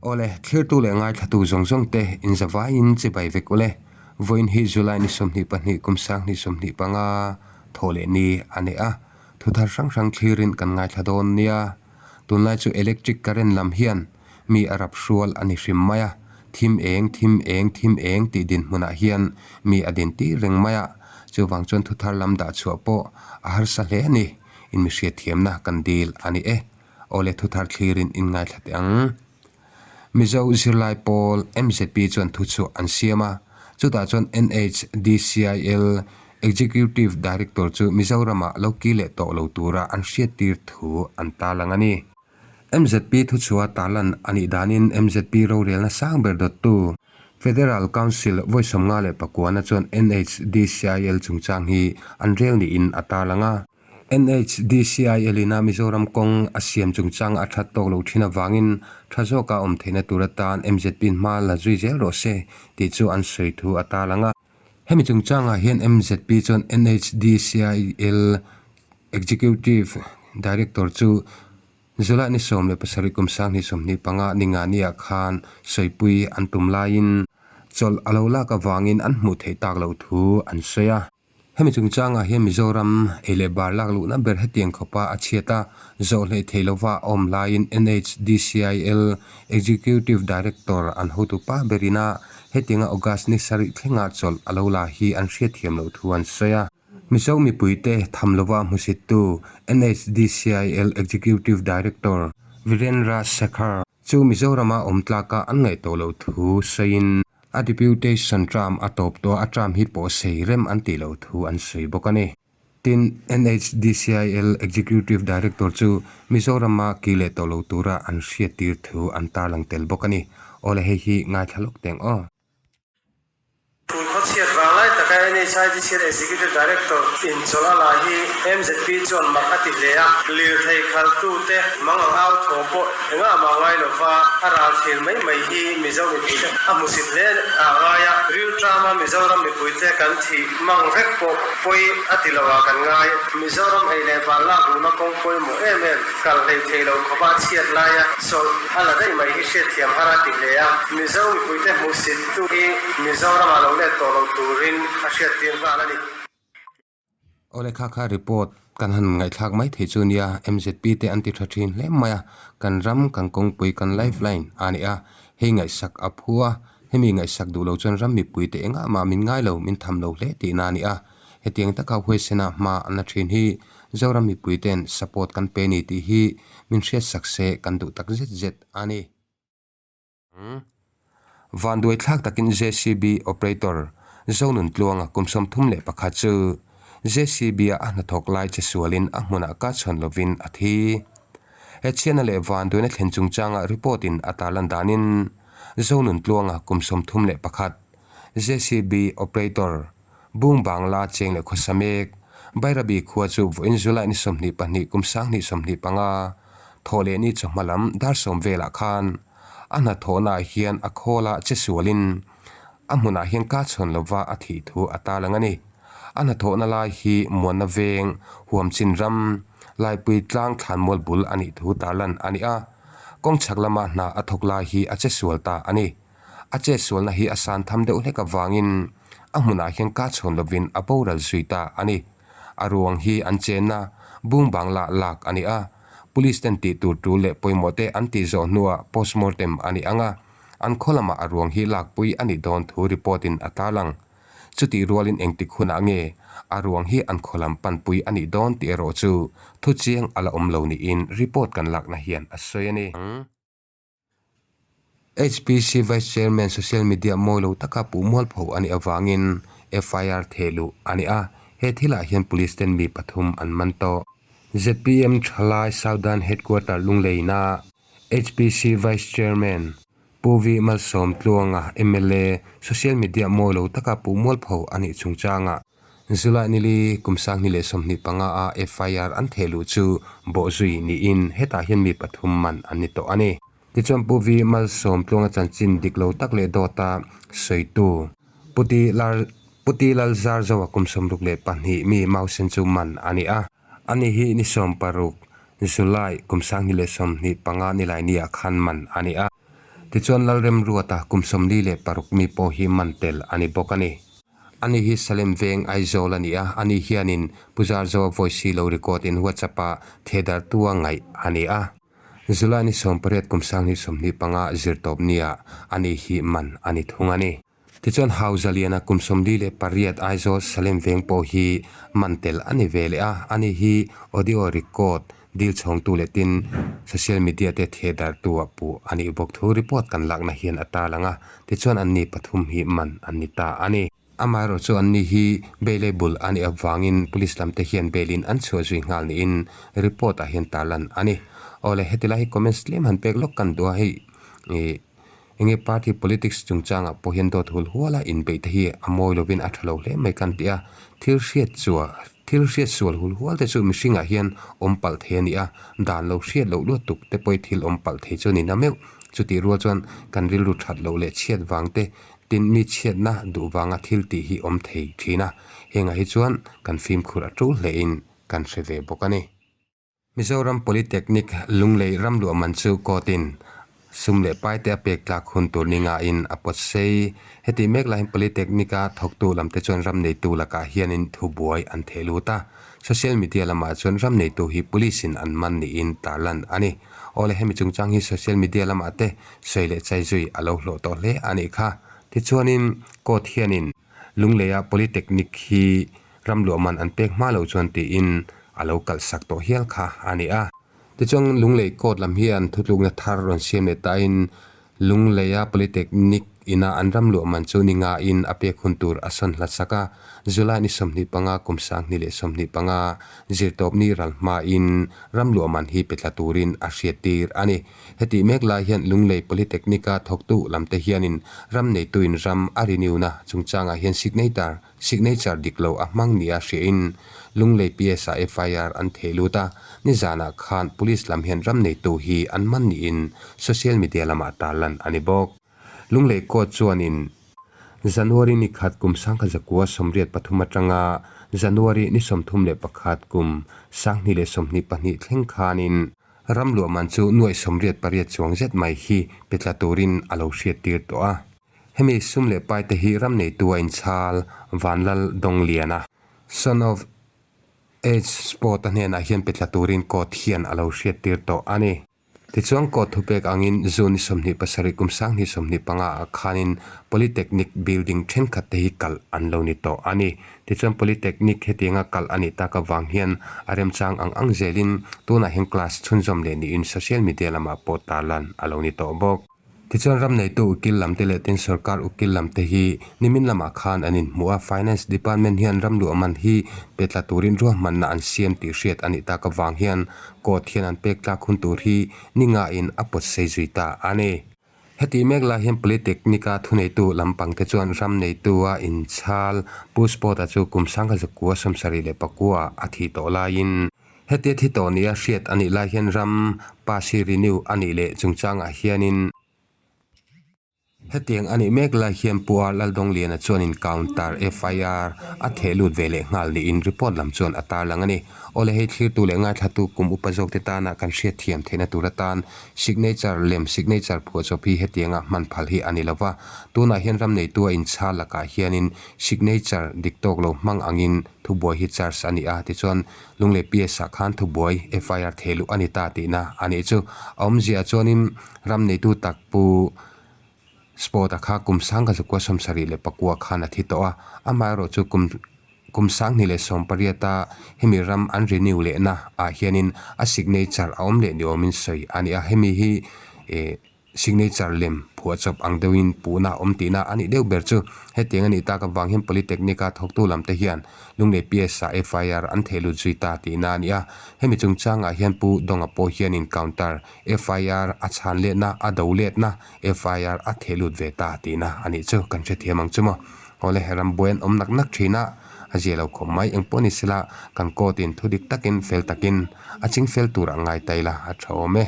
Awle, thlirtu leh ngaithlatu zawng zawng te inzavaiin chibai vek ule. Vawiin hi July ni 22 kum 2025 thaw leh ni a nei a, thu thar hrang hrang thlirin kan ngaithla dawn nia. Tunlai chu electric current lam hian mi a rap hrual a ni hrim mai a, thim eng, thim eng, thim eng tih dinhmunah hian mi a din tir reng mai a, chuvang chuan thu thar lam dah chhuah pawh a harsa hle a ni. Inmihriatthiamna kan dil a ni e. Awle thuthar thlirin in ngaithla teh ang. Mizo zirlai pawl MZP chuan thuchhuah an siam a, chutah chuan NHDCIL Executive Director chu Mizoramah lo ki leh tawh lo tura an hriattir thu an tarlang a ni. MZP thuchhuah tarlan a nih danin MZP rorelna sang ber dawttu Federal Council vawi 59 na chuan NHDCIL chungchang hi an rel niin a tarlang a. NHDCIL ina Mizoram kawng a siam chungchang a that tawk lo thin avangin tha zawka awm theihna tur atan MZP in hma la zui zel rawh se tih chu an sawi thu a tarlang a. Hemi chungchangah hian MZP chuan NHDCIL Executive Director chu July ni 17 kum 2025 Ningani-ah khan sawipui an tum laiin chawlh a lo lak avangin an hmuh theih tak loh thu an sawi a. Hemi chungchangah hian Mizoram ei leh bar lak luhna ber hetiang khawpa a chhiat a, zawh hleih thei lova a awm laiin NHDCIL Executive Director an hotu pa berin a hetianga August ni sarih thlenga chawlh a lo la hi an hriatthiam loh thu an sawi a. Mizo mipuite tham lova hmusittu NHDCIL Executive Director Virendra Shekhar chu Mizorama awm tlaka an ngaih tawh loh thu sawiin, A deputation term a tawp tawh a, a term hi pawh sei rem an tih loh thu an sawi bawk a ni. Tin, NHDCIL Executive Director chu Mizorama ki leh tawh lo tura an hriattir thu an tarlang tel bawk a ni. Awle hei hi ngaithla lawk teng aw. Tun khawchhiat vang lai taka NHIDCL Executive Director inchawlh a la hi MZP chuan mak a ti hle a, lirthei khalhtute mang ang au thawm pawh Engah mah ngai lova a ral thil mai mai hi Mizo mipuite a hmusit hle a ngai a, rilṭama Mizoram mipuite kan thih mang vek pawh pawi a ti lo ah kan ngai. Mizoram ei leh van lak luhna kawng pawimawh em em kal hlei thei lo khawpa chhiat laia sawlh a la daih mai hi hriatthiam har a ti hle a, Mizo mipuite hmuhsit tu hi Mizoramah lo let tawh lo turin a hriattir nghal a ni. Awle kha kha report kan han ngaihthlak mai thei chu nia MZP te an ti tha thin hle mai a, kan ram kan kawngpui kan life line a ni a, hei ngaihsak a phu a, hemi ngaihsak duh lo chuan ram mipui te engah mah min ngai lo min tham lo hle tihna a ni a, hetiang taka huaisena hma an la thin hi Zoram mipui ten support kan pe ni tih hi min hriatsak se kan duh tak zet zet a ni. Vanduai thlak takin JCB operator Zonuntluanga kum 31 chu JCB-a a hnathawk lai che sualin a hmunah ka chhawn lovin a thi. He chhiatna leh vanduaina thlen chungchanga report-in a tarlan danin Zonuntluanga kum 31 JCB operator Bung Bangla cheng leh khawsa mek Bairabi khua chu vawiin July ni 22 kum 2025 thawh leh ni chawhma lam dar sawm velah khan a hnathawhnaah hian a khawla che sualin a hmunah hian ka chhawn lova a thih thu a tarlang a ni. A hnathawhna lai hi Muanna veng Huamchin ram Laipui tlang thlanmual bul a nih thu tarlan a ni a, kawng chhak lama hna a thawk lai hi a che sual ta a ni. A chetsualna hi a san tham deuh hlek avangin a hmunah hian ka chhawn lovin a boral zui ta a ni. A ruang hi an chenna bung bangla lak a ni a, police ten tih tur tul leh pawimawh te an tih zawh hnuah postmortem a ni ang a, an khaw lamah a ruang hi lakpui a nih dawn thu report in a tarlang. Chutih rualin engtik hunah nge a ruang hi an khaw lam panpui a nih dawn tih erawh chu thuchiang a la awm lo niin report kan lakna hian a sawi a ni. HPC Vice Chairman social media mawi lo taka puh mualpho a nih avangin FIR theh luh a ni a, he thilah hian police ten mi pathum an man tawh. Zpm Thalai Southern Headquarter Lungleina HPC Vice Chairman Pu V Malsawm Tluanga mla social media mawi lo taka puh mualpho a nih chungchangah July nili kum 2025 a FIR an theh luh chu bawhzui niin hetah hian mi pathum man an ni tawh a ni. Tichuan Pu V Malsawm Tluanga chanchin dik lo tak leh dawta sawitu Pu Ti Lal Pu Ti Lal Zarzoa kum 62 mi Mausen chu man a ni a. Ani hi ni 16 July kum 2025 nilainiah khan man a ni a. Tichuan Lalremruata kum 46 mi pawh hi man tel a ni bawk a ni. Ani hi Salem Veng Aizawl a ni a, ani hianin Pu Zarzoa voice hi lo record in WhatsApp ah thehdarhtua ngaih a ni a. July ni 18 kum 2025 zirtawp nia ani hi man a ni thung a ni. Tichuan Hauzaliana kum 48 Aizawl Salem Veng pawh hi man tel a ni ve leh a, ani hi audio record dil chhawngtu leh tin social media te thehdarhtu ah puh a nih bawk thu report kan lakna hian a tarlang a, tichuan anni pathum hi man an ni ta a ni. Amaherawhchu anni hi bailable a nih avangin police lam te hian bail in an chhuah zui nghal niin report ah hian tarlan a ni. Awle heti lai hi comments tlem han pek lawk kan duh a, hei ih. Enge party politics chungchangah pawh hian dawt hul huala inbeih te hi a mawi lovin a tha lo hle mai kan ti a, thil hriat chua thil hriat sual hul hual te chu mihringah hian awm palh thei a ni a, dan lo hriat loh luat tuk te pawhin thil awm palh thei chu a ni na meuh. Chutih rual chuan kan rilru that loh leh chhiat vang te tin mi chhiatna duh vanga thil tih hi awm thei thin a, hengah hi chuan kan fimkhur a tul hlein kan hre ve bawk a ni. Mizoram Polytechnic Lunglei ramluah man chu court-in sum leh paite a pek tlak hun tur ni ngaiin a pawt sei. Heti mek laiin Polytechnic-a thawktu lamte chuan ram neitu lakah hianin thubuai an theh lut a. Social media lamah chuan ram neitu hi police-in an man niin tarlan a ni. Awle hemi chungchang hi social media lamah te sawi leh chai zui a lo hlawh tawh hle a nih kha. Tichuanin court hianin Lungleia Polytechnic hi ram luah man an pek hma loh chuan tiin a lo kalh sak tawh hial kha a ni a. Tichuan Lunglei court lam hian thutlukna thar rawn siam leh tain Lungleia Polytechnic ina an ram luah man chu ni ngaiin a pek hun tur a sawn hlat sak a. July ni 25 kum 2025 zirtawpni ral hmain ram luah man hi pe tla turin a hriattir a ni. Hetih mek lai hian Lunglei Polytechnic-a thawktu lamte hianin ram neituin ram a renew-na chungchangah hian signature signature dik lo a hmang nia hriain Lunglei PS-ah FIR an theh lut a, nizanah khan Police lam hian ram neitu hi an man niin social media lamah tarlan a ni bawk. Lunglei Court chuanin January ni khat kum 1983 atanga January ni 31 kum 2022 thleng khanin Ram luah man chu nuaih 88 chuang zet mai hi pe tla turin a lo hriattir tawh a. Hemi sum leh pai te hi ram neitu a inchhal Vanlal Dongliana, son of H Sport a hnenah hian pe tla turin court hian a lo hriattir tawh a ni. Tichuan court thupek angin June 27 kum 2025 ah khanin Polytechnic building thenkhat te hi kalh an lo ni tawh a ni. Tichuan Polytechnic hetianga kalh a nih tak avang hian a remchang ang ang zelin tunah hian class chhunzawm leh niin social media lamah pawh tarlan a lo ni tawh bawk. Tichuan ram neitu ukil lam te leh tin sorkar ukil lam te hi nimin lamah khan an inhmu a, Finance Department hian ram luah man hi pe tla turin ruahmanna an siam tih hriat a nih tak avang hian court hian an pek tlak hun tur hi ni ngaiin a pawt sei zui ta a ni. Heti mek lai hian Polytechnic-a thuneitu lampangte chuan ram neitua inchhal Pu Spot-a chu kum 1974 a thih tawh laiin hetia thi tawh nia hriat a nih lai hian ram pass hi renew a nih leh chungchangah hianin hetiang a nih mek lai hian Pu R Laldawngliana chuanin counter FIR a theh lut ve leh nghal niin report lam chuan a tarlang a ni. Awle hei thlirtu leh ngaithlatu kum upa zawkte tana kan hriatthiam theihna tur atan signature lem signature phuahchawp hi hetianga hman phal hi a ni lo va. Tunah hian ram neitu a inchhal lakah hianin signature dik tawk lo hmang angin thubuai hi charge a ni a, tichuan Lunglei PS ah khan thubuai FIR theh luh a ni ta tihna a nih chu. A awmziah chuanin ram neitu tak Pu Sport-a kha kum 1974 khan a thi tawh a, amaherawhchu kum kum 2018-a hemi ram an renew lehna ah hianin a signature a awm leh ni awmin sawi a ni a, hemi hi eh signature lem phuahchawp ang deuhin puhna a awm tihna a nih deuh ber chu. Hetiang a nih tak avang hian Polytechnic-a thawktu lam te hian Lunglei PS-ah FIR an theh lut zui ta tihna a ni a, hemi chungchangah hian Pu Dawnga pawh hianin counter FIR a chhan letna a do letna FIR a theh lut ve ta tihna a nih chu kan hrethiam ang chu maw. Awle rambuai an awm nak nak thin a, a zia lo khawp mai. Engpawh ni sela kan court in thu dik takin fel takin a ching fel tur a ngai ta ila a tha awm e.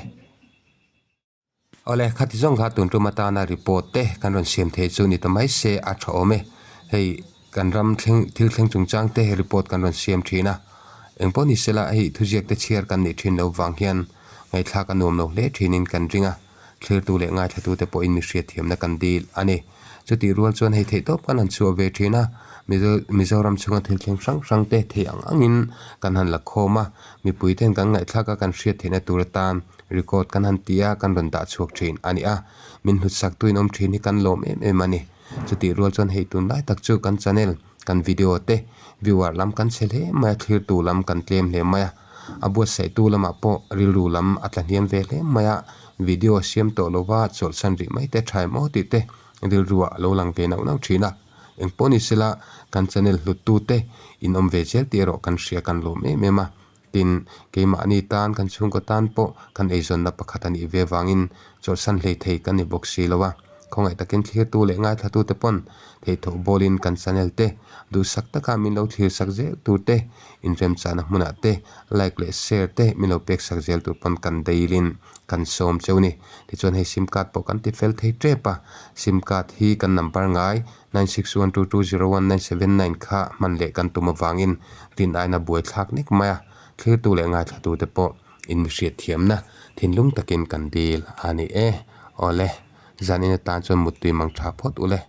Awle khati zawng kha tun tum atana report te kan rawn siam thei chu ni ta mai se a tha awm e. Hei kan ram thleng thil thleng chungchang te report kan rawn siam thin a. Engpawh ni sela hei thuziak te chhiar kan nih thin lo vang hian ngaihthlak a nuam lo hle thinin kan ring a. Thlirtu leh ngaithlatute pawhin mi hriatthiamna kan dil a ni. Chutih rual chuan hei theihtawp kan han chhuah ve thin a, Mizoram chhunga thil thleng hrang hrang te theih ang angin kan han la khawm a, mipui ten kan ngaihthlak a kan hriat theihna tur atan record kan han ti a, kan rawn dah chhuak thin a ni a. Min hlutsak tuin awm thin hi kan lawm em em a ni. Chutih rual chuan hei tunlai tak chu kan channel, kan video te viewer lam kan chhe hle mai a, thlirtu lam kan tlem hle mai a. A buatsaihtu lamah pawh rilru lam a tla hniam ve hle mai a, video siam tawh lova chawlhsan rih mai te tha em aw tih te rilruah a lo lang ve nauh nauh thin a. Engpawh ni sela kan channel hluttu te in awm ve zel tih erawh kan hria kan lawm em em a. Tin, keimahni tan kan chhungkaw tan pawh kan eizawnna pakhat a nih ve vangin chawlhsan hlei thei kan ni bawk si lo a. Khawngaih takin thlirtu leh ngaithlatute pawn theihthawh bawlin kan channel te duhsak taka min lo thlirsak zel tur te, inremchahna hmunah te like leh share te min lo peksak zel tur pawn kan dailin kan sawm cheu ni. Tichuan hei sim card pawh kan ti fel thei tep a, sim card hi kan number ngai 9612201979 kha hman leh kan tum avangin rin aina buaithlak nek mai a, thlirtu leh ngaithlatute pawh inhriatthiamna thinlung takin kan dil a ni e. Awle, zanin atan chuan muttui mang tha phawt ule.